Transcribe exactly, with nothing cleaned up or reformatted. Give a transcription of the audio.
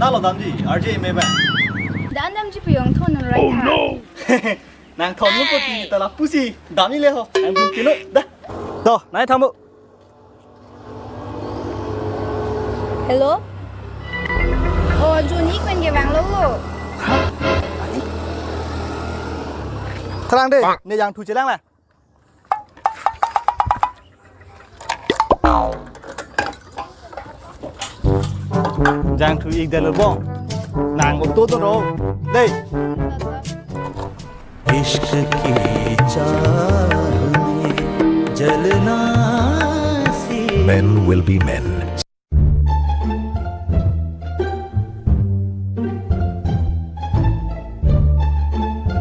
Talo damji, R J me ba. Dan damji piyong thon right ha. Nang thon mo poti ta lapusi. Damji le ho. Nang bun kilo. Da. To, nai thambo. Hello? Oh, Juni pen ke bang lo. Thrang de, ne jangthu chelang la. Jangthu ik dalo bong. Nang okto do ro. Dei. इश्क की चाह में जलना सी Men will be men.